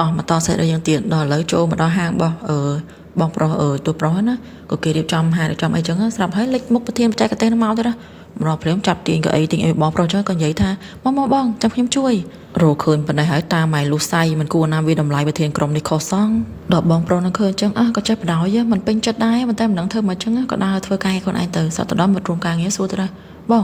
តោះមកតសេតយើងទៀតដល់ឥឡូវចូលមកដល់ហាងរបស់អឺបងប្រុសអឺទួប្រុសណាក៏គេរៀបចំហាងរៀបចំអីចឹងស្រាប់ហើយលេចមុខប្រធានបច្ចេកទេសនឹងមកទៅណាម្ដងភ្លាមចាប់ទាញកៅអីទាញអីបងប្រុសចឹងក៏និយាយថាមកមកបងចាំខ្ញុំជួយរកឃើញប៉ុណ្ណេះហើយតាមម៉ៃលុះសៃមិនគួរណាវាតម្លៃប្រធានក្រុមនេះខុសសងដល់បងប្រុសនឹងឃើញចឹងអះក៏ចេះបដ ாய் មិនពេញចិត្តដែរប៉ុន្តែមិនដឹងធ្វើមកចឹងក៏ដើរធ្វើការខ្លួនឯងទៅសត្វទៅដល់មិត្តរួមការងារសួរទៅប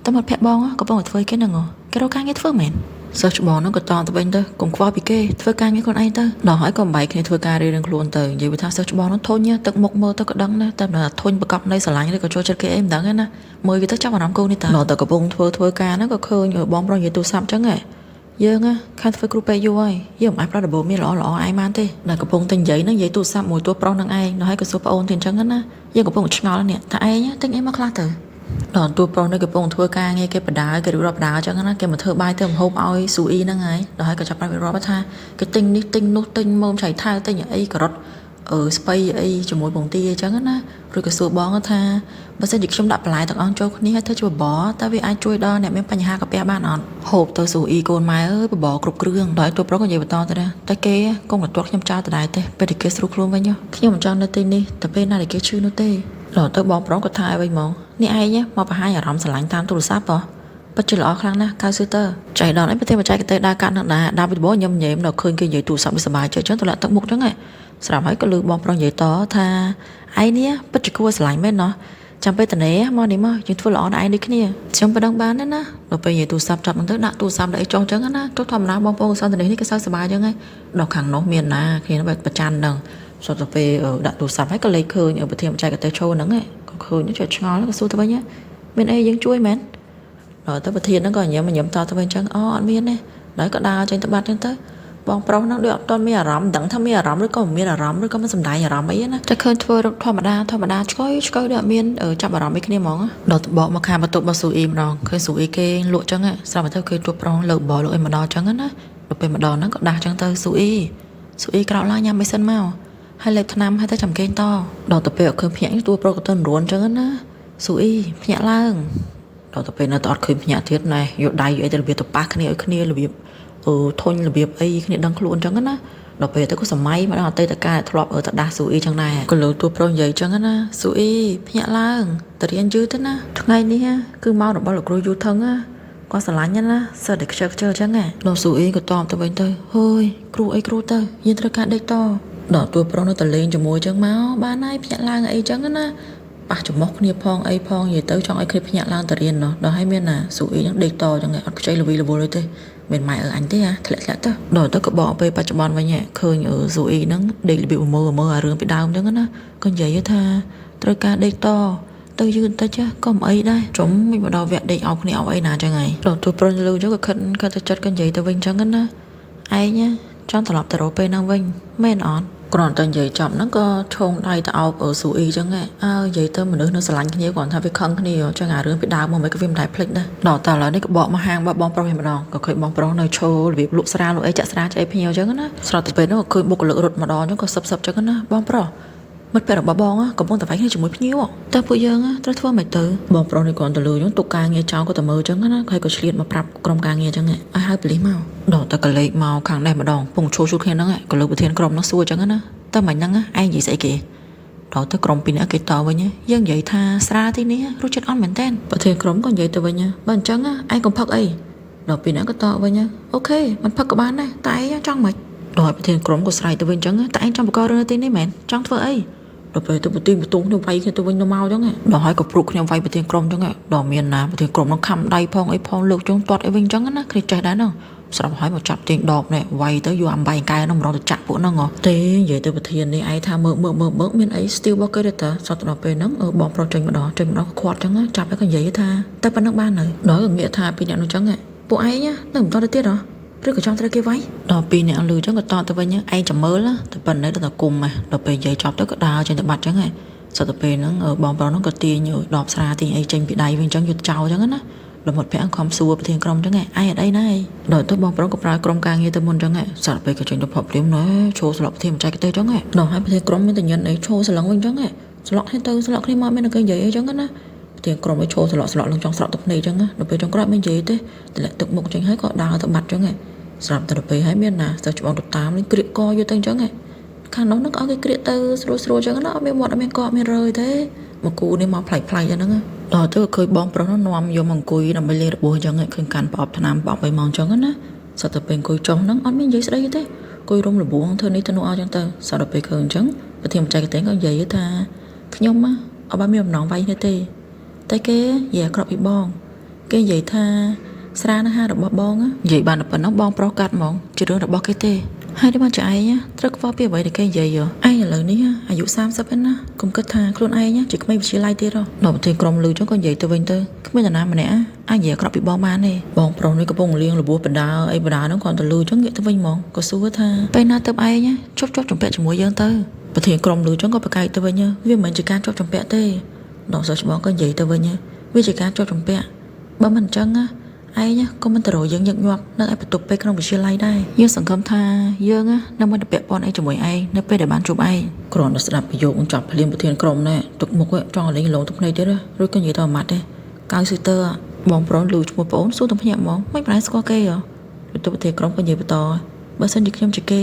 ងតើមិត្តភក្តិបងកំពុងតែធ្វើគេហ្នឹងគេរកការងារធ្វើមែនសិស្សច្បងហ្នឹងក៏តទៅវិញទៅកុំខ្វល់ពីគេធ្វើការងារខ្លួនឯងទៅដល់ហើយក៏បំបែកគ្នាធ្វើការរៀងៗខ្លួនទៅនិយាយថាសិស្សច្បងហ្នឹងធុញទឹកមុខមើលទៅក៏ដឹងដែរតែមិនថាធុញប្រកបនៃស្រឡាញ់ឬក៏ចូលចិត្តគេអីមិនដឹងទេណាមើលវាទៅចាប់អារម្មណ៍កូននេះតាដល់តែកំពុងធ្វើការហ្នឹងក៏ឃើញបងប្រុសនិយាយទូរស័ព្ទចឹងហ៎យើងខានធ្វើគ្រូពេទ្យយូរហើយយើងមិនអាចផ្ដល់ដំបូន្មានល្អល្អឯងបានទេដល់កំពុងតែនិយាយហ្នឹងនិយាយទូរស័ព្ទមួយតួប្រុសហ្នឹងឯងដល់ហើយក៏សួរប្អូនទៀតចឹងណាយើងកំពុងឆ្ងល់នេះថាឯងទិញអីមកខ្លះទៅដល់តួប្រុសនេះកំពុងធ្វើការងារគេបដាគេរៀបរាប់បដាចឹងណាគេមកធ្វើបាយទៅម្ហូបឲ្យស៊ូអ៊ីហ្នឹងហើយដល់ហើយក៏ចាប់បានរៀបរាប់ថាគេទិញនេះទិញនោះទិញមើមឆៃថៅទិញអីការ៉ុតស្ពៃអីជាមួយពងទាអញ្ចឹងណាឬក៏សួរបងថាបើសិនជាខ្ញុំដាក់បន្លែទាំងអស់ចូលគ្នាហើយធ្វើជាបបរតើវាអាចជួយដល់អ្នកមានបញ្ហាកាពះបានអត់ហូបទៅស៊ូអ៊ីកូនម៉ែអើយបបរគ្រប់គ្រឿងដល់តួប្រុសក៏និយាយបន្តទៅដែរតែគេកុំកទាត់ខ្ញុំចោលដដែលទេពេលដែលគេស្រួលខ្លួនវិញខ្ញុំមិនចង់នៅទីនេះតែពេលណាដែលគេឈឺនោះទេដល់ទៅបងប្រុសក៏ថាឲ្យវិញហ្មងនេះឯងមកបង្ហាញអារម្មណ៍ស្រឡាញ់តាមទូរស័ព្ទហ៎ពិតជាល្អខ្លាំងណាស់កៅស៊ូទ័រចៃដល់អីប្រទេសបច្ចេកទេសដើរកាត់នឹងដែរដើរពីដំបូងញឹមញែមដល់ឃើញគេនិយាយទូរស័ព្ទវាសប្បាយចិត្តចឹងទម្លាក់ទឹកមុខចឹងហ៎ស្រាប់ហើយក៏លឺបងប្រុសនិយាយតថាឯងនេះពិតជាគួរស្រឡាញ់មែនណោះចាំពេលតនេមកនេះមកយើងធ្វើល្អដល់ឯងដូចគ្នាខ្ញុំប៉ុណ្ណឹងបានទេណាដល់ពេលនិយាយទូរស័ព្ទចាប់ហ្នឹងទៅដាក់ទូរស័ព្ទដាក់អីចុះចឹងណាចុះធម្មតាបងប្អូនសន្តានេះគេសើចសប្បាយចឹងហ៎ដល់ខាងនោះមានណាគ្នាបែបប្រច័នហ្នឹងសុទ្ធទៅពេលដាក់ទូរស័ព្ទហើយក៏លេខឃើញប្រធានបច្ចេកទេសឈោហ្នឹងក៏ឃើញចេះឆ្ងល់ក៏សួរទៅវិញមានអីយើងជួយមែនដល់ទៅប្រធានហ្នឹងក៏ញញឹមតទៅវិញចឹងអូអត់មានទេដល់ក៏ដើរចេញទៅបាត់ចឹងទៅបងប្រុសហ្នឹងដូចអត់ទាន់មានអារម្មណ៍មិនដឹងថាមានអារម្មណ៍ឬក៏មិនមានអារម្មណ៍ឬក៏មិនសំដែងអារម្មណ៍អីណាតែឃើញធ្វើរូបធម្មតាធម្មតាឆ្កយឆ្កយដូចអត់មានចាប់អារម្មណ៍អីគ្នាហ្មងដល់ទៅបកមកខាងបន្ទប់របស់ស៊ូអ៊ីម្ដងឃើញស៊ូអ៊ីគេលក់ចឹងស្រាប់តែគេជួបប្រុសលើកបលក់អីមកដល់ចឹងណាដល់ពេលមកដល់ហ្នឹងក៏ដាស់ចឹងទៅស៊ូអ៊ីស៊ូអ៊ីក្រោកឡើងញ៉ាំអីសិនមកហើយលេបថ្នាំហើយទៅចាំគេងតដល់ទៅពេលអត់ឃើញភ្ញាក់តួប្រុសក៏ទៅរួនចឹងណាស៊ូអ៊ីភ្ញាក់ឡើងដល់ទៅពេលនៅតែអត់ឃើញភ្ញាក់ទៀតណែយកដៃយកអីទៅរបៀបទៅប៉ះគ្នាឲ្យគ្នារបៀបធុញរបៀបអីគ្នាដឹងខ្លួនចឹងណាដល់ពេលទៅក៏សម័យមកដល់អតីតកាលធ្លាប់ទៅដាស់ស៊ូអ៊ីចឹងដែរក៏លើតួប្រុសនិយាយចឹងណាស៊ូអ៊ីភ្ញាក់ឡើងទៅរៀនយឺតទៅណាថ្ងៃនេះគឺម៉ោងរបស់លោកគ្រូយូថឹងណាគាត់ស្រឡាញ់ណាសិតតែខ្ជិលខ្ជិលចឹងណាដល់ស៊ូអ៊ីក៏តបទៅវិញទៅហើយគ្រូអីគ្រូទៅយើងត្រូវការដេកតដល់តួប្រុសនៅតែលេងជាមួយចឹងមកបានហើយភ្ញាក់ឡើងអីចឹងណាប៉ះច្រមុះគ្នាផងអីផងនិយាយទៅចង់ឲ្យគ្នាភ្ញាក់ឡើងទៅរៀនណោះដល់ហើយមានណាស៊ូអ៊ីនឹងដេកតចឹងអត់ខ្ចីល្វីល្វល់ទេមិនម៉ែអើអញទេអាធ្លាក់ធ្លាក់ទៅដល់ទៅក៏បកពេលបច្ចុប្បន្នវិញឃើញស៊ូអ៊ីហ្នឹងដេករបៀបមើមើអារឿងពីដើមចឹងណាក៏និយាយថាត្រូវការដេកតទៅយឺតតិចក៏មិនអីដែរចំមិនមកដល់វគ្គដេកអោបគ្នាអោបអីណាចឹងហើយដល់ទួប្រុសលឺចឹងក៏ខិតខិតទៅចិត្តក៏និយាយទៅវិញចឹងណាឯងចង់ត្រឡប់ទៅរកពេលហ្នឹងវិញមែនអត់គ្រាន់តែនិយាយចប់ហ្នឹងក៏ឈោងដៃទៅអោបស៊ូអ៊ីចឹងអើនិយាយទៅមនុស្សនៅស្រឡាញ់គ្នាគ្រាន់ថាវាខឹងគ្នាចឹងអារឿងពីដើមមកមិនក៏វាមិនដែលភ្លេចដែរដល់តែឥឡូវនេះក៏បកមកហាងបងប្រុសវិញម្ដងក៏ឃើញបងប្រុសនៅឈររបៀបលក់ស្រាលក់អីចាក់ស្រាចាក់អីភ្ញៀវចឹងណាស្រាប់តែពេលហ្នឹងក៏ឃើញបុគ្គលិករត់មកដល់ចឹងក៏សឹបសឹបចឹងណាបងប្រុសមិត្តភក្តិរបស់បងកំពុងតែវាយគ្នាជាមួយភ្ញៀវតើពួកយើងត្រូវធ្វើម៉េចទៅបងប្រុសនេះគ្រាន់តែលឺចឹងទុកការងារចោលក៏តែមើលចឹងណាហើយក៏ឆ្លៀតមកប្រាប់ក្រុមការងារចឹងឲ្យហៅប៉ូលីសមកដល់តែកលេចមកខាងនេះម្ដងពងឈោជួគ្នាហ្នឹងក៏លើប្រធានក្រុមហ្នឹងសួរចឹងណាតើមិនហ្នឹងឯងនិយាយស្អីគេដល់ទៅក្រុមពីរនាក់គេតវិញយើងនិយាយថាស្រាទីនេះរសជាតិអន់មែនតើប្រធានក្រុមក៏និយាយទៅវិញបើអញ្ចឹងឯងកុំផឹកអីដល់ពីរនាក់ក៏តវិញអូខេមិនផឹកក៏បានដែរតែឯងចង់មិនដល់ប្រធានក្រុមក៏ស្រែកទៅវិញចឹងតែឯងចង់បង្ករឿងទីនេះមែនចង់ធ្វើអីដល់ពេលទៅប្រទីបន្ទងគ្នាវាយគ្នាទៅវិញទៅមកចឹងដល់ហើយក៏ព្រុកគ្នាវាយប្រធានក្រុមចឹងដល់មានណាប្រធានក្រុមនឹងខំដៃផងអីផងលើកជើងទាត់អីវិញចឹងណាគ្នាចេះដែរហ្នឹងស្រាប់ហើយមកចាប់ទាញដបនេះវាយទៅយកអំបែងកែហ្នឹងម្ដងទៅចាក់ពួកហ្នឹងទេនិយាយទៅប្រធាននេះឯងថាមើកមើកមើកមើកមានអីស្ទីលរបស់គេទេតាសត្វទៅដល់ពេលហ្នឹងបងប្រុសចេញម្ដងចេញម្ដងខាត់ចឹងចាប់ហើយក៏និយាយថាតែប៉ុណ្្នឹងបានហើយដល់ក៏ងាកថាពីអ្នកនោះចឹងពួកឯងនៅមិនតទៅទៀតហ៎ឬក៏ចង់ត្រូវគេវាយដល់ពីអ្នកលឺចឹងក៏តទៅវិញឯងចាំមើលតែប៉ុណ្ណេះដល់តែគុំដល់ពេលនិយាយចប់ទៅក៏ដើរចេញទៅបាត់ចឹងហ៎សត្វទៅពេលហ្នឹងបងប្រុសហ្នឹងក៏ទាញដបស្រាទាញអីចេញពីដៃវិញចឹងយកចោលចឹងណាដល់មកភ័ក្រខំសួរប្រធានក្រុមចឹងឯងអត់អីណាឯងដល់ទៅបងប្រុសក៏ប្រើក្រុមការងារទៅមុនចឹងសត្វពេលក៏ចេញទៅផឹកភ្លាមណែឈោស្លក់ប្រធានបច្ចេកទេសចឹងដល់ហើយប្រធានក្រុមមានតែញិនអីឈោស្លឹងវិញចឹងស្លក់គ្នាទៅស្លក់គ្នាមកមានតែគេនិយាយអីចឹងណាប្រធានក្រុមឲ្យឈោស្លក់ស្លក់ឡើងចង់ស្រក់ទឹកភ្នែកចឹងដល់ពេលចុងក្រោយមិននិយាយទេតម្លាក់ទឹកមុខចឹងហើយក៏ដើរទៅបាត់ចឹង ស្រាប់តែទៅពេលហើយមានណាសិស្សច្បងទៅតាមនេះក្រៀកកយកទៅអញ្ចឹងខាងនោះហ្នឹងក៏ឲ្យគេក្រៀកទៅស្រួលស្រួលអញ្ចឹងណាអត់មានមាត់អត់មានកអត់មានរើយទេមកគូនេះមកប្លែកប្លែកហ្នឹងដល់ទៅឃើញបងប្រុសនោះនាំយកមកអង្គុយដើម្បីលេងរបួសអញ្ចឹងឃើញកាន់ប្រអប់ថ្នាំប្រអប់អីមកអញ្ចឹងណាសត្វទៅពេលអង្គុយចុះហ្នឹងអត់មាននិយាយស្ដីទេអង្គុយរុំលបួងធ្វើនេះធ្វើនោះអស់អញ្ចឹងទៅសត្វទៅពេលឃើញអញ្ចឹងប្រធានបច្ចេកទេសក៏និយាយថាខ្ញុំអត់បានមានបំណងវាយនេះទេតែគេនិយាយអាក្រក់ពីបងគេនិយាយថាស្រានៅហាងរបស់បងនិយាយបានតែប៉ុណ្ណឹងបងប្រុសកាត់ហ្មងជារឿងរបស់គេទេហើយនេះបានជាឯងត្រូវខ្វល់ពីអ្វីដែលគេនិយាយឯងឥឡូវនេះអាយុ30ឯណាកុំគិតថាខ្លួនឯងជាក្មេងវិទ្យាល័យទៀតដល់ប្រធានក្រុមលឺចឹងក៏និយាយទៅវិញទៅគ្មាននរណាម្នាក់អាចនិយាយអាក្រក់ពីបងបានទេបងប្រុសនេះកំពុងលៀងរបួសបដាអីបដាហ្នឹងគ្រាន់តែលឺចឹងងាកទៅវិញហ្មងក៏សួរថាពេលណាទៅឯងជប់ជាប់ជំពាក់ជាមួយយើងទៅប្រធានក្រុមលឺចឹងក៏ប្រកែកទៅវិញវាមិនមែនជាការជាប់ជំពាក់ទេដល់សិស្សច្បងក៏និយាយទៅវិញវាជាការជាប់ជំពាក់បើមិនអញ្ចឹងណាឯងក៏មិនទៅរកយើងញឹកញាប់នៅឯបន្ទប់ពេលក្នុងវិទ្យាល័យដែរយើងសង្ឃឹមថាយើងនឹងមិនទៅពាក់ព័ន្ធអីជាមួយឯងនៅពេលដែលបានជួបឯងគ្រាន់តែស្ដាប់ប្រយោគនឹងចាប់ភ្លាមប្រធានក្រុមណែទឹកមុខចង់ឲ្យលេងលងទឹកភ្នែកទៀតរួចក៏និយាយទៅអាម៉ាត់ទេកៅស៊ូទ័របងប្រុសលឺឈ្មោះប្អូនសួរទៅភ្ញាក់ហ្មងមិនប្រហែលស្គាល់គេហ៎រួចទៅប្រធានក្រុមក៏និយាយបន្តបើសិនជាខ្ញុំជាគេ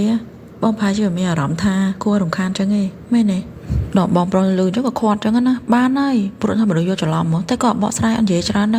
បងប្រហែលជាមានអារម្មណ៍ថាគួររំខានចឹងឯងមែនទេដល់បងប្រុសលឺចឹងក៏ខាត់ចឹងណាបានហើយព្រោះថាមនុស្សយកច្រឡំហ្មងតែក៏បកស្រាយអត់និយាយច្រើនណ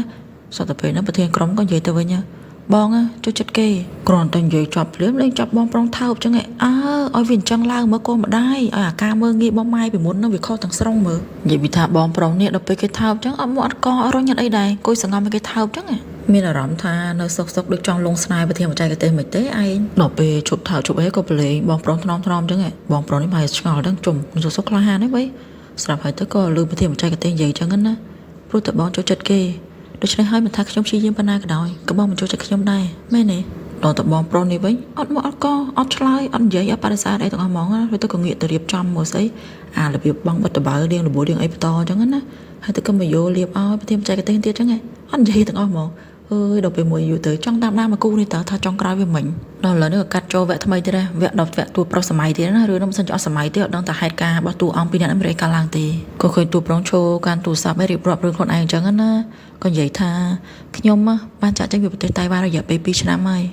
ាសត្វទៅពេលហ្នឹងប្រធានក្រុមក៏និយាយទៅវិញបងចូលចិត្តគេគ្រាន់តែនិយាយចាប់ភ្លាមលេងចាប់បងប្រុងថើបចឹងឯងអើឲ្យវាអញ្ចឹងឡើងមើលកូនម្ដាយឲ្យអាការមើលងាយបងម៉ែពីមុនហ្នឹងវាខុសទាំងស្រុងមើលនិយាយពីថាបងប្រុសនេះដល់ពេលគេថើបចឹងអត់មកអត់កអត់រុញអត់អីដែរអង្គុយសង្ងំឲ្យគេថើបចឹងមានអារម្មណ៍ថានៅសុកសុកដូចចង់លងស្នេហ៍ប្រធានបច្ចេកទេសមិនទេឯងដល់ពេលជប់ថើបជប់អីក៏ប្រឡែងបងប្រុសថ្នមថ្នមចឹងបងប្រុសនេះមកឆ្ងល់ដឹងជុំសុកសុកក្លាហានហ្នឹងវិញស្រាប់ហើយទៅក៏លឺប្រធានបច្ចេកទេសនិយាយចឹងណាព្រោះតែបងចូលចិត្តគេដូច្នេះហើយមិនថាខ្ញុំព្យាយាមប៉ុណ្ណាក៏ដោយក៏បងមិនចូលចិត្តខ្ញុំដែរមែនទេដល់តែបងប្រុសនេះវិញអត់មកអត់កអត់ឆ្លើយអត់និយាយអត់បដិសេធអីទាំងអស់ហ្មងហើយទៅក៏ងាកទៅរៀបចំមកស្អីអារបៀបបងបិទតបើរៀងរបួសរៀងអីបន្តអញ្ចឹងណាហើយទៅក៏មកយកលៀបឲ្យប្រធានបច្ចេកទេសទៀតអញ្ចឹងអត់និយាយទាំងអស់ហ្មងអើយដល់ពេលមួយយូរទៅចង់តាមដានមកគូនេះតើថាចង់ក្រោយវាមិញដល់ឥឡូវនេះក៏កាត់ចូលវគ្គថ្មីទៀតដែរវគ្គដល់វគ្គតួប្រុសសម័យទៀតណារឿងនោះមិនសិនជាអត់សម័យទេអត់ដឹងថាហេតុការណ៍របស់តួអង្គពីរនាក់នេះមិនកើតឡើងទេក៏ឃើញតួប្រុសឈោកាន់ទូរស័ព្ទឲ្យរៀបរាប់រឿងខ្លួនឯងអញ្ចឹងណាក៏និយាយថាខ្ញុំបានចាក់ចេញពីប្រទេសតៃវ៉ាន់រយៈពេល2ឆ្នាំហើយ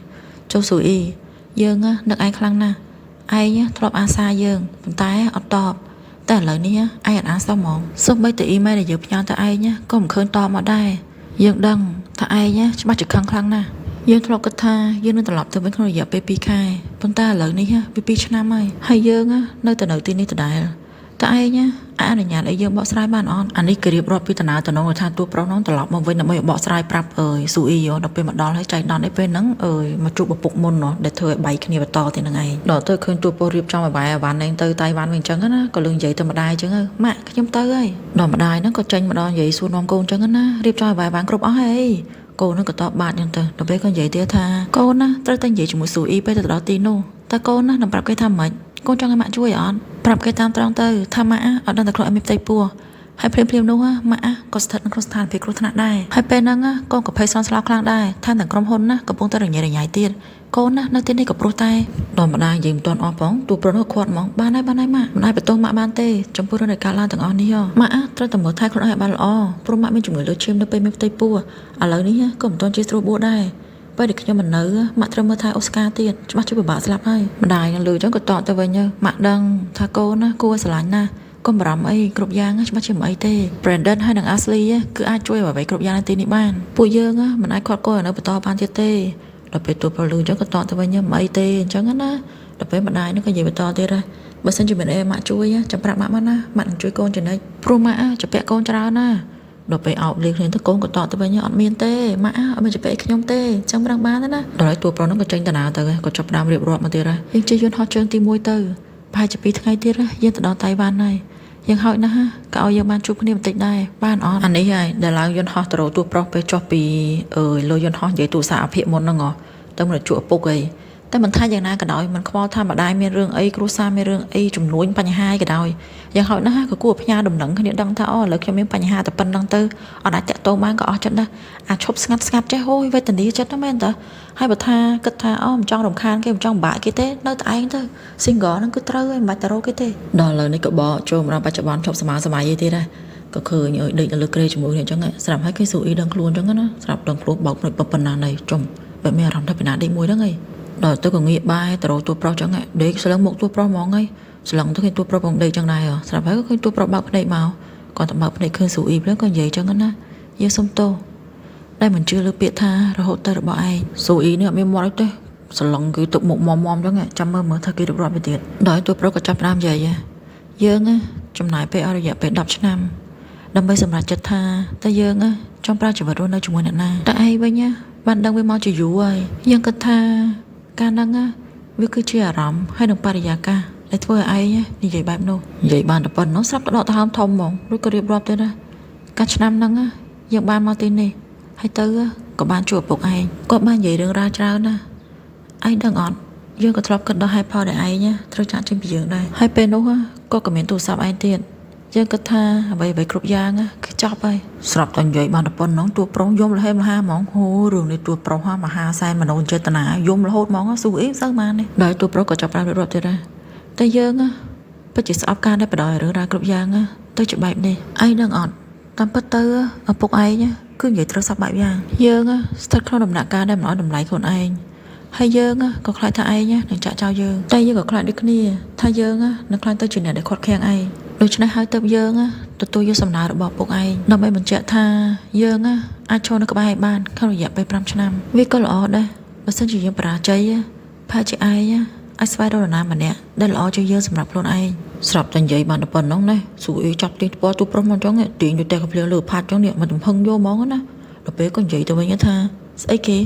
ចូលស៊ូអ៊ីយើងនឹកឯងខ្លាំងណាស់ឯងធ្លាប់អាសាយើងប៉ុន្តែអត់តបតែឥឡូវនេះឯងអត់អាសោះហ្មងសូម្បីតែអ៊ីមែលដែលយើងផ្ញើទៅឯងក៏មិនឃើញតបមកដែរយើងដឹងថាឯងច្បាស់ជាខឹងខ្លាំងណាស់យើងធ្លាប់គិតថាយើងនឹងត្រឡប់ទៅវិញក្នុងរយៈពេល2ខែប៉ុន្តែឥឡូវនេះវា2ឆ្នាំហើយហើយយើងនៅតែនៅទីនេះដដែលតែឯងអាចអនុញ្ញាតឲ្យយើងបកស្រាយបានអត់អានេះគេរៀបរាប់ពីតំណតំណងថាតួប្រុសនោះត្រឡប់មកវិញដើម្បីបកស្រាយប្រាប់អើយស៊ូអ៊ីដល់ពេលមកដល់ហើយចៃដន្យឯពេលហ្នឹងអើយមកជួបឪពុកមុននោះដែលធ្វើឲ្យបែកគ្នាបន្តទៀតហ្នឹងឯងដល់ទៅឃើញតួប្រុសរៀបចំឲ្យបាយអាវ៉ាន់ឯងទៅតៃវ៉ាន់វិញអញ្ចឹងណាក៏លឺនិយាយទៅម្ដាយអញ្ចឹងម៉ាក់ខ្ញុំទៅហើយដល់ម្ដាយហ្នឹងក៏ចេញមកដល់និយាយសួរនាំកូនអញ្ចឹងណារៀបចំឲ្យបាយអាវ៉ាន់គ្រប់អស់ហើយកូនហ្នឹងក៏តបបាទអញ្ចឹងទៅដល់ពេលក៏និយាយទៀតថាកូនណាត្រូវតែនិយាយជាមួយស៊ូអ៊ីពេលទៅដល់ទីនោះតើកូនណានឹងប្រាប់គេថាម៉េចកូនចង់ឲ្យម៉ាក់ជួយអត់ប្រាប់គេតាមត្រង់ទៅថាម៉ាក់អត់ដឹងតែខ្លួនឯងមានផ្ទៃពោះហើយភ្លាមៗនោះម៉ាក់ក៏ស្ថិតនៅក្នុងស្ថានភាពគ្រោះថ្នាក់ដែរហើយពេលហ្នឹងកូនក៏ភ័យសន់ស្លោខ្លាំងដែរថែមទាំងក្រុមហ៊ុនណាកំពុងតែរញ៉េរញ៉ៃទៀតកូនណានៅទីនេះក៏ព្រោះតែដល់ម្ដាយនិយាយមិនទាន់អស់ផងតួប្រុសនោះខាត់ហ្មងបានហើយបានហើយម៉ាក់មិនអាចបន្ទោសម៉ាក់បានទេចំពោះរឿងដែលកើតឡើងទាំងអស់នេះម៉ាក់ត្រូវតែមើលថែខ្លួនឯងឲ្យបានល្អព្រោះម៉ាក់មានជំងឺលើឈាមនៅពេលមានផ្ទៃពោះឥឡូវនេះក៏មិនទាន់ជាស្រួលបួសដែរពេលដែលខ្ញុំមិននៅម៉ាក់ត្រូវមើលថែអូស្ការទៀតច្បាស់ជាពិបាកស្លាប់ហើយម្ដាយនឹងលឺចឹងក៏តបទៅវិញម៉ាក់ដឹងថាកូនណាគួរស្រឡាញ់ណាស់កុំបារម្ភអីគ្រប់យ៉ាងច្បាស់ជាមិនអីទេ Brandon ហើយនិង Ashley គឺអាចជួយអ្វីគ្រប់យ៉ាងនៅទីនេះបានពួកយើងមិនអាចខាត់កូនឲ្យនៅបន្តបានទៀតទេដល់ពេលតួប្រុសលឺចឹងក៏តបទៅវិញមិនអីទេអញ្ចឹងណាដល់ពេលម្ដាយនឹងក៏និយាយបន្តទៀតដែរបើសិនជាមានអីម៉ាក់ជួយចាំប្រាប់ម៉ាក់មកណាម៉ាក់នឹងជួយកូនចំណិចព្រោះម៉ាក់ជំពាក់កូនច្រើនណាដល់ពេលអោបលាគ្នាទៅកូនក៏តបទៅវិញអត់មានទេម៉ាក់អត់មានជំពាក់ខ្ញុំទេចឹងប្រឹងបានទេណាដល់ហើយតួប្រុសហ្នឹងក៏ចេញតាណាទៅក៏ចាប់ផ្ដើមរៀបរាប់មកទៀតយើងជិះយន្តហោះជើងទី1ទៅប្រហែលជា2ថ្ងៃទៀតយើងទៅដល់តៃវ៉ាន់ហើយយើងហោចណាស់ក៏ឲ្យយើងបានជួបគ្នាបន្តិចដែរបានអត់អានេះហើយដែលឡើងយន្តហោះទៅរកតួប្រុសពេលចុះពីអើយលើយន្តហោះនិយាយទូរស័ព្ទអភិមុនហ្នឹងទៅមកជួបឪពុកអីតែមិនថាយ៉ាងណាក៏ដោយមិនខ្វល់ថាម្ដាយមានរឿងអីគ្រួសារមានរឿងអីចំនួនបញ្ហាអីក៏ដោយយ៉ាងហោចណាស់ក៏គួរផ្ញើដំណឹងគ្នាដឹងថាអូឥឡូវខ្ញុំមានបញ្ហាតែប៉ុណ្្នឹងទៅអត់អាចតាក់ទងបានក៏អស់ចិត្តដែរអាឈប់ស្ងាត់ស្ងាត់ចេះអូយវេទនាចិត្តណាមែនតើហើយបើថាគិតថាអូមិនចង់រំខានគេមិនចង់បាក់គេទេនៅតែឯងទៅ single ហ្នឹងគឺត្រូវហើយមិនបាច់ទៅរកគេទេដល់ឥឡូវនេះក៏បកចូលមកដល់បច្ចុប្បន្នឈប់សមាសម័យអីទៀតដែរក៏ឃើញឲ្យដេកនៅលើគ្រែជាមួយគ្នាអញ្ចឹងស្រាប់ហើយគេស៊ូអ៊ីដឹងខ្លួនអញ្ចឹងណាស្រាប់ដឹងខ្លួនបោកភ្នែកប៉ុណ្ណាណីចុំបែបមានអារម្មណ៍ថាពីណាដេកមួយហ្នឹងឯង ដល់ទៅក៏ងាកបែរទៅរកតួប្រុសចឹងដេកស្លឹងមុខតួប្រុសហ្មងហើយស្លឹងទៅឃើញតួប្រុសផងដេកចឹងដែរស្រាប់ហើយក៏ឃើញតួប្រុសបើកភ្នែកមកគាត់ទៅបើកភ្នែកឃើញស៊ូអ៊ីភ្លាមក៏និយាយចឹងណាយើងសុំទោសដែលមិនជឿលើពាក្យថារហូតទៅរបស់ឯងស៊ូអ៊ីនេះអត់មានមាត់អីទេស្លឹងគឺទឹកមុខមមចឹងចាំមើលមើលថាគេរៀបរាប់ទៅទៀតដល់តួប្រុសក៏ចាប់ផ្ដើមនិយាយយើងចំណាយពេលអស់រយៈពេល10ឆ្នាំដើម្បីសម្រេចចិត្តថាតើយើងចង់ប្រើជីវិតរស់នៅជាមួយអ្នកណាតែឯងវិញបានដឹងវាមកជាយូរហើយយើងគិតថាការហ្នឹងវាគឺជាអារម្មណ៍ហើយនឹងបរិយាកាសដែលធ្វើឲ្យឯងនិយាយបែបនោះនិយាយបានតែប៉ុណ្ណោះស្រាប់តែដកដង្ហើមធំហ្មងរួចក៏រៀបរាប់ទៀតណាកាលឆ្នាំហ្នឹងយើងបានមកទីនេះហើយទៅក៏បានជួបឪពុកឯងគាត់បាននិយាយរឿងរ៉ាវច្រើនណាឯងដឹងអត់យើងក៏ធ្លាប់គិតដល់ហេតុផលដែលឯងត្រូវចាក់ចេញពីយើងដែរហើយពេលនោះក៏មានទូរស័ព្ទឯងទៀតយើងគិតថាអ្វីៗគ្រប់យ៉ាងគឺចប់ហើយស្រាប់តែនិយាយបានតែប៉ុណ្ណឹងតួប្រុសយំលហេមលហាហ្មងហូរឿងនេះតួប្រុសមហាសែនមនោចេតនាយំរហូតហ្មងស៊ូអីមិនសូវបានទេដល់តួប្រុសក៏ចាប់ផ្ដើមរៀបរាប់ទៀតដែរតែយើងពិតជាស្អប់ការដែលបដិរឿងរ៉ាវគ្រប់យ៉ាងទៅជាបែបនេះឯងដឹងអត់តាមពិតទៅឪពុកឯងគឺនិយាយត្រូវសពបែបយ៉ាងយើងស្ថិតក្នុងដំណាក់កាលដែលមិនឲ្យតម្លៃខ្លួនឯងហើយយើងក៏ខ្លាចថាឯងនឹងចាក់ចោលយើងតែយើងក៏ខ្លាចដូចគ្នាថាយើងនឹងខ្លាចទៅជាអ្នកដែលខាត់ខាំងឯងដូច្នេះហើយទៅយើងទទួលយកសំណើរបស់ពុកឯងដើម្បីបញ្ជាក់ថាយើងអាចឈរនៅក្បែរឯងបានក្នុងរយៈពេល5ឆ្នាំវាក៏ល្អដែរបើសិនជាយើងបរាជ័យផាជាឯងអាចស្វែងរកនរណាម្នាក់ដែលល្អជាងយើងសម្រាប់ខ្លួនឯងស្រាប់តែនិយាយបានតែប៉ុណ្ណឹងណាស៊ូអ៊ីចាប់ទាញថ្ពាល់ទូប្រុសមកចឹងទាញដូចតែកំភ្លៀងលើផាត់ចឹងនេះមកទំហឹងយកហ្មងណាដល់ពេលក៏និយាយទៅវិញថាស្អីគេ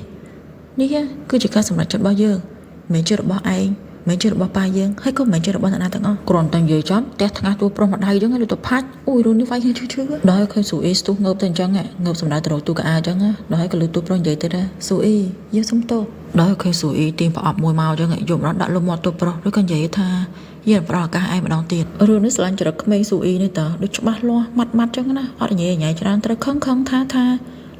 នេះគឺជាការសម្រេចចិត្តរបស់យើងមិនមែនជារបស់ឯងមិនជារបស់ប៉ាយើងហើយក៏មិនជារបស់អ្នកណាទាំងអស់គ្រាន់តែនិយាយចំផ្ទះថ្ងាសតួប្រុសម្ដាយចឹងដូចទៅផាច់អូយរឿងនេះវាយគ្នាឈឺឈឺដល់ឃើញស៊ូអ៊ីស្ទុះងើបទៅអញ្ចឹងងើបសម្ដៅទៅរកទូកៅអៅអញ្ចឹងដល់ហើយក៏លើតួប្រុសនិយាយទៅដែរស៊ូអ៊ីយើងសុំទោសដល់ឃើញស៊ូអ៊ីទាញប្រអប់មួយមកអញ្ចឹងយកម្ដងដាក់លំមាត់តួប្រុសឬក៏និយាយថាយើងផ្ដល់ឱកាសឯងម្ដងទៀតរឿងនេះស្រឡាញ់ចរិតក្មេងស៊ូអ៊ីនេះតើដូចច្បាស់លាស់ម៉ាត់ម៉ាត់អញ្ចឹងណាអត់ញ៉ៃញ៉ៃច្រើនត្រូវខឹងខឹងថាថា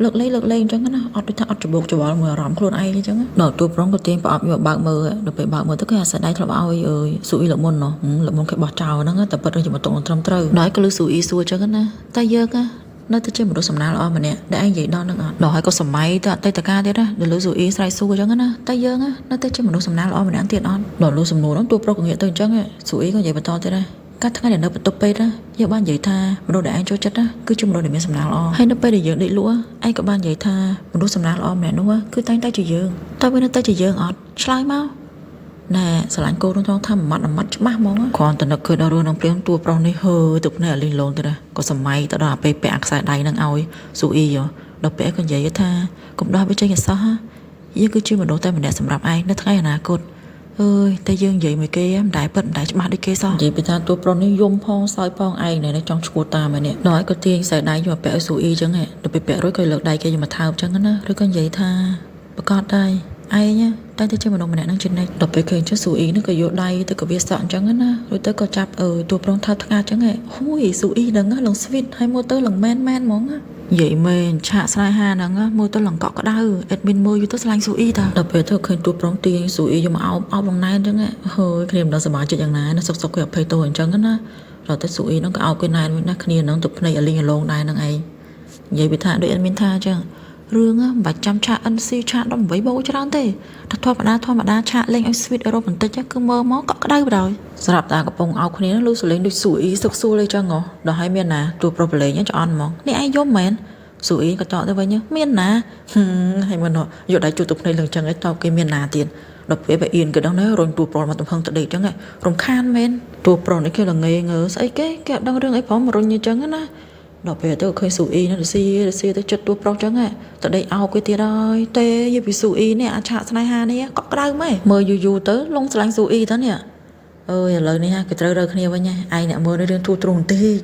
លើកលែងលើកលែងអញ្ចឹងណាអត់ដូចថាអត់ច្បោកច្បល់មួយអារម្មណ៍ខ្លួនឯងអញ្ចឹងដល់តួប្រុងក៏ទាញប្រអប់យកបើកមើលដល់ពេលបើកមើលទៅគេអាសដៃធ្លាប់ឲ្យអើយស៊ូអ៊ីលើកមុនណោះលើកមុនគេបោះចោលហ្នឹងតែពិតជាមកតុងត្រឹមត្រូវដល់ក៏លឺស៊ូអ៊ីសួរអញ្ចឹងណាតែយើងនៅតែជាមនុស្សសំណាងល្អម្នាក់ដែលឯងនិយាយដល់នឹងអត់ដល់ហើយក៏សម័យទៅអតីតកាលទៀតណាដល់លឺស៊ូអ៊ីស្រែកសួរអញ្ចឹងណាតែយើងនៅតែជាមនុស្សសំណាងល្អម្នាក់ទៀតអត់ដល់លឺសំណួរហ្នឹងតួប្រុសក៏ងាកទៅអញ្ចឹងស៊ូអ៊ីក៏និយាយបន្តទៀតណាកាលថ្ងៃដែលនៅបន្ទប់ពេទ្យយើងបាននិយាយថាមនុស្សដែលឯងចូលចិត្តគឺជាមនុស្សដែលមានសំណាងល្អហើយនៅពេលដែលយើងដេកលក់ឯងក៏បាននិយាយថាមនុស្សសំណាងល្អម្នាក់នោះគឺតែងតែជាយើងតើវានៅតែជាយើងអត់ឆ្លើយមកណែស្រឡាញ់កូននោះថាមួយម៉ាត់មួយម៉ាត់ច្បាស់ហ្មងគ្រាន់តែនឹកឃើញដល់រឿងនឹងភ្លាមតួប្រុសនេះហើទឹកភ្នែកឲ្យលីងលងទៅណាក៏សម័យទៅដល់អាពេលពាក់អាខ្សែដៃនឹងឲ្យស៊ូអ៊ីដល់ពេលក៏និយាយថាកុំដោះវាចេញឲ្យសោះយើងគឺជាមនុស្សតែម្នាក់សម្រាប់ឯងនៅថ្ងៃអនាគតអើយតែយើងនិយាយមួយគេមិនដែលពិតមិនដែលច្បាស់ដូចគេសោះនិយាយពីថាតួប្រុសនេះយំផងសើចផងឯងនេះចង់ឈួតតាមឯនេះដល់ឲ្យក៏ទាញខ្សែដៃយកមកពាក់ឲ្យស៊ូអ៊ីចឹងដល់ពេលពាក់រួចក៏លើកដៃគេយកមកថើបចឹងណាឬក៏និយាយថាប្រកាសដែរឯងតែទៅជាមនុស្សម្នាក់នឹងជានិច្ចដល់ពេលឃើញចឹងស៊ូអ៊ីនឹងក៏យកដៃទៅក៏វាសក់អញ្ចឹងណារួចទៅក៏ចាប់អើយតួប្រុសថើបថ្ងាសចឹងហួយស៊ូអ៊ីហ្នឹងឡើងស្វីតហើយមើលទៅឡើងមែនមែនហ្មងនិយាយមែនឆាកស្នេហាហ្នឹងមើលទៅឡើងកក់ក្ដៅអេដមីនមើលយូរទៅស្លាញ់ស៊ូអ៊ីតាដល់ពេលទៅឃើញតួប្រុសទាញស៊ូអ៊ីយកមកអោបអោបឡើងណែនអញ្ចឹងហើយគ្នាមិនដឹងសប្បាយចិត្តយ៉ាងណាណាសុកសុកគេអភ័យទោសអញ្ចឹងណាដល់ទៅស៊ូអ៊ីហ្នឹងក៏អោបគេណែនវិញណាគ្នាហ្នឹងទៅភ្នែកឲ្យលីងលងដែរហ្នឹងឯងនិយាយពីថាដូចអេដមីនថាអញ្ចឹងរឿងមិនបាច់ចាំឆាក NC ឆាក18បូកច្រើនទេតែធម្មតាឆាកលេងឲ្យ sweet អឺរ៉ូបន្តិចគឺមើលមកកក់ក្ដៅបណ្ដោយស្រាប់តែកំពុងអោបគ្នាលឺសលេងដូចស៊ូអ៊ីសឹកសួលអីចឹងហ៎ដល់ហើយមានណាតួប្រុសប្រឡែងឆ្អន់ហ្មងនេះឯងយំមែនស៊ូអ៊ីក៏តទៅវិញមានណាហើយមិនយកដៃជួបទៅភ្នែកលើចឹងឯងតបគេមានណាទៀតដល់ពេលបើអៀនក៏ដឹងដែររុញតួប្រុសមកទំហឹងទៅដេកចឹងរំខានមែនតួប្រុសនេះគេល្ងេងើស្អីគេគេអត់ដឹងរឿងអីផងរុញអញ្ចឹងណាដល់ពេលទៅឃើញស៊ូអ៊ីនឹងរស៊ីទៅចិត្តតួប្រុសចឹងទៅដេកអោបគេទៀតហើយទេយពីស៊ូអ៊ីនេះអាឆាកស្នេហានេះកក់ក្ដៅម៉េះមើលយូរយូរទៅលងស្រឡាញ់ស៊ូអ៊ីទៅនេះអើយឥឡូវនេះគេត្រូវរើគ្នាវិញឯងអ្នកមើលរឿងទូទ្រូងបន្តិច